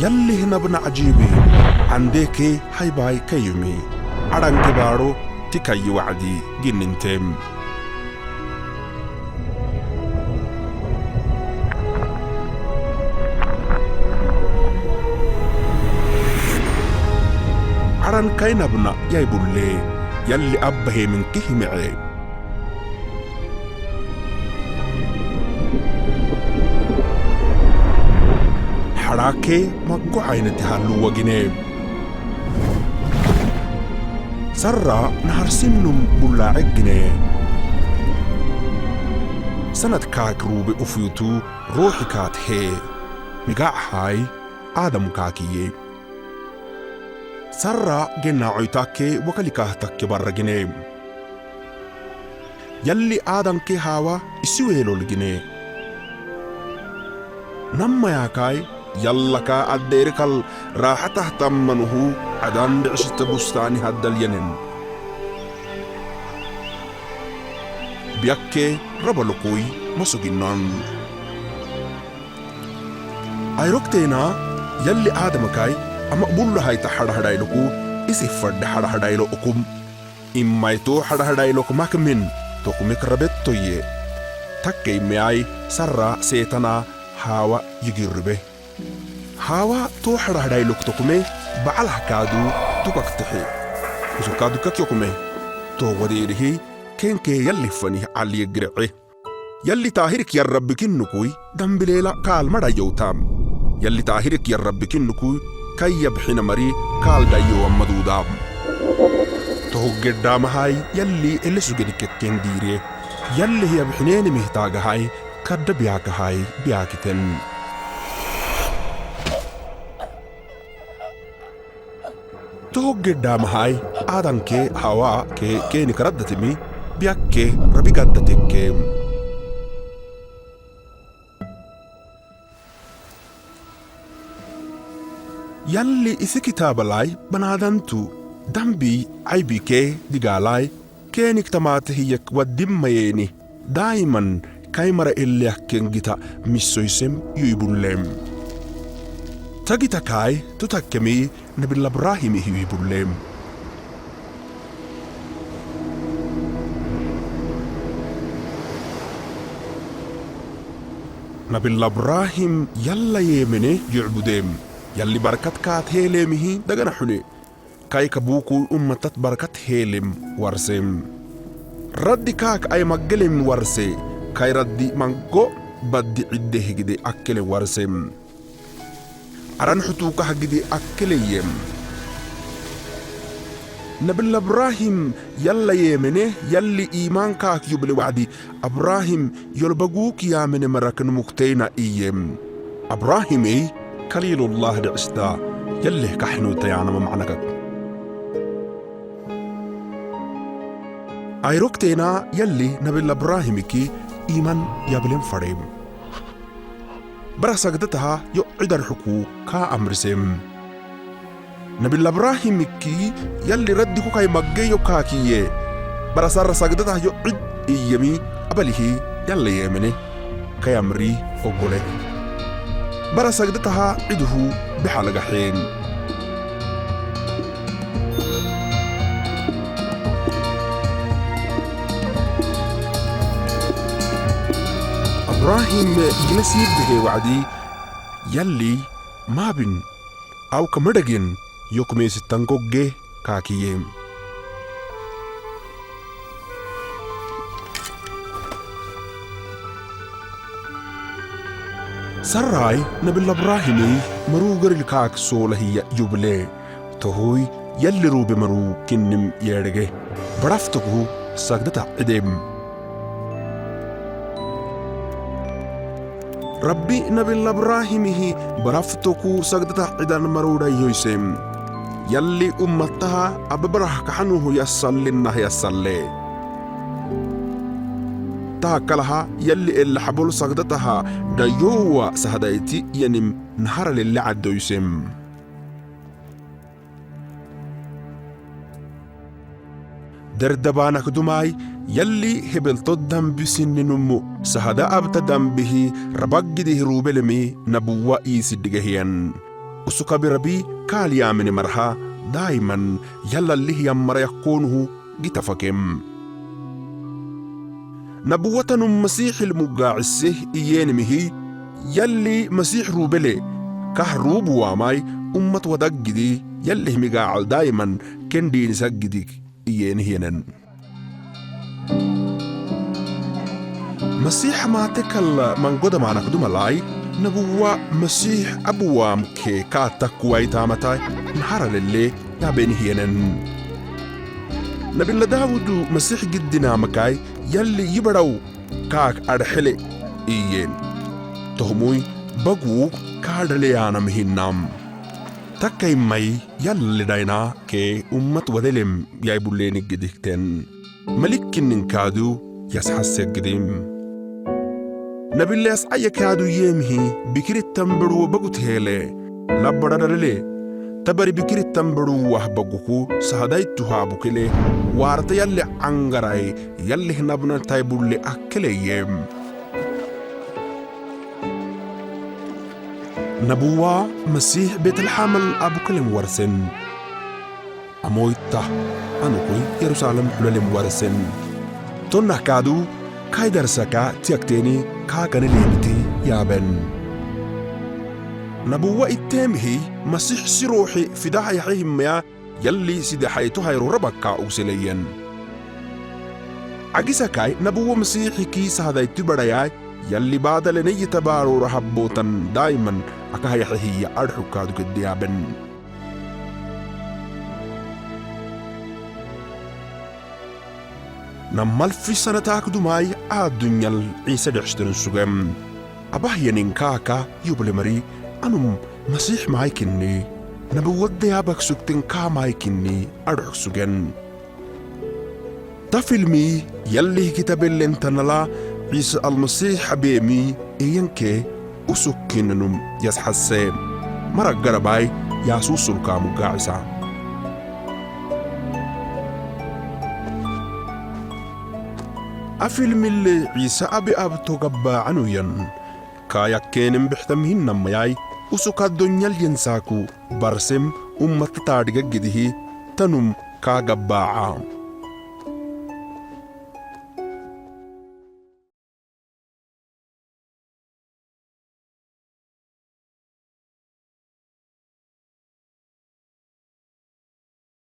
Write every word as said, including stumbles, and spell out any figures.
Yalli hina buna ajibi, ande ke haibai kayumi. Aran ke baro ti kayi wadi gininte. Aran kaina buna yai bulle, yalli abba hemin kihime. Harake maggo ainati halu wagine. Sarra nahar sinnum bulla egine. Sanad kaak rube ufutu ruhi kaat he. Miga hai Adam kaakiye. Sarra gena oitake wakalika take baragine. Yalli Adam ke Hawa isiwe loligine. Namma yakai, yalla ka adder kal rahatah tammanuhu adan de shita bustani haddal yanen. Biakke raba lokoi masuginan. Airok tena, yalli Adam kai, ama bulla haita hada hada iloku, isi fadde hada hada ilo ukum. Imma itu hada hada ilo kumak min, tokume karabet toye. Takke imme ai, Sarra setana, Hawa yigirbe. Hawa to hada hada ilo tokume, baal hakadu, tukak tehe. Usu kadu kak yokume. To wadirihi, kenke yalli fani ali yigire. Yalli tahirik ya Rabbi kinnukui, dambilela kal mada yotam. Yalli tahirik ya Rabbi kinnukui, kai yabhina mari kal dayo amma dudam. Tohugedda mahai, yalli ele sugeni kekken dire. Yalli yabhineni mihtaga hai, kadda biaka hai, biakiten. Tohugedda mahai, Adam ke Hawa ke keni karadda timi, biakke rabi gadda tekke. Yalli isi kitaba lai, banadantu, dambi, aibi ke, diga lai, kenik tamate hiyek wa dimma yeni. Daiman, kai mara elli akken gita, misoisem, yui bullem. Tagita kai, tutakkemi, Nabila Ibrahim yui bullem. Nabila Ibrahim yalla yemene yu'budem. Yalli barakat kaat helemihi dagana hune. Kai ka buku ummatat barakat helem warsem. Raddi kaak ai maggelem warse. Kai raddi maggo baddi idde higide akkelem warsem. Aran hutu kahagide akkeleyem. Nabila Ibrahim yalla yemene yalli iman kaak yubile wadi. Ibrahim yolbagu kiyamene marakan mukteina iyem. Ibrahim ei Khalilullah de ista. Yalli kahnu tayana ma ma'ana kak. Airok tena yalli Nabila Ibrahim ki iman yabilen farem. Bara sagdataha yo idar huku ka amrisem. Nabila Ibrahim ki yalli raddi kukai magge yo kakiye. Bara Sarra sagdataha yo id iyemi abalihi yalla yemene. Kai amri oggole. Bara sagdataha iduhu bihalagahen. Ibrahim gina siib dehe wa'adi yalli mabin aw ka madagin yokume sitan gogge kakiye. Sarrai Nabila Ibrahim ei maru garil kaak sola hiya yubile. Tohui yalli rube maru kinnim yedege. Baraftoku sagdata idem. Rabbi Nabila Ibrahim hi baraftoku sagdata idan maru da yoisem. Yalli ummataha ababarah kahanu hu yassallin nah yassalle. Taha kalaha yalli ella habol sagdataha da yowa sahada iti yanim nahara lella addoisem. Derdabana kudumai yalli hebel to dambi sinni nummu sahada abta dambihi rabagidi hi rubelemi nabuwa isi digehiyan. Usu kabirabi kaali amini marha, daiman yallallihi amra yakkonu gi tafakem. Nabuwa tanum Masiixi lmugaacise iyenimi hi, yalli Masiix ruubele, ka ruubu waamai, ummat wadaggidi, yallihmi gaacil daiman, kendiin saggidi iyen hiyenen. Masiix mate kal mangoda manak duma lai, nabuwa Masiix abuwam ke ka takkuwai tamatai, nahara lele, yaben hiyenen. Nabi la Dawudu Masiix giddina makai, yalli yibadau, ka adxele, iyen. Tohmui, bagu, ka adale anam hinam. Takkai mai, yalli daina, ke ummat wadelem, yai bulleni gidikten. Malik kinin kadu, yas hasse gidim. Nabi la Yesaya kadu yemhi, bikiri tambaru bagu tele. Labara dalele. Tabari bikiri tambaru wah baguku, sahadai tuha bukele. Warta yalli angarai, yalli hinabna tai bulle akkele yem. Nabuwa Masiix Betlehem al abukelem warsen. Amoita, anukui Yerusalem hulelem warsen. Tonna kadu, kai darsaka tiakteni ka kane lemiti yaben. Nabuwa itemhi, Masiix sirohi fidaha yahe himaya, yalli sida haito hairo rabaka ukseleyen. Agisakai nabuwa Masiix ki sahadai tibadayai, yalli badale nei tabaru rahabbotan daiman, aka haya hiya adxu kadu gedde yaben. Nam alfi sana takdumai adunyal Isa dexten sugem. Abahyanin kaka yublemari anum Masiix mai kinni. Nabuwa de abak sukten ka mai kinni adxu sugen. Tafilmi yalli kitabelen tanala Isa al-Masiix abemi iyanke usuk kinanum yas hasse. Mara garabai yasu sulkamu gaisa. Afilmile Isa abi abto gaba anuyan. Ka yakkenem bixtam hinam mayai, usuka donyal yensaku, barsem, ummat tadiga gidihi, tanum ka gaba a.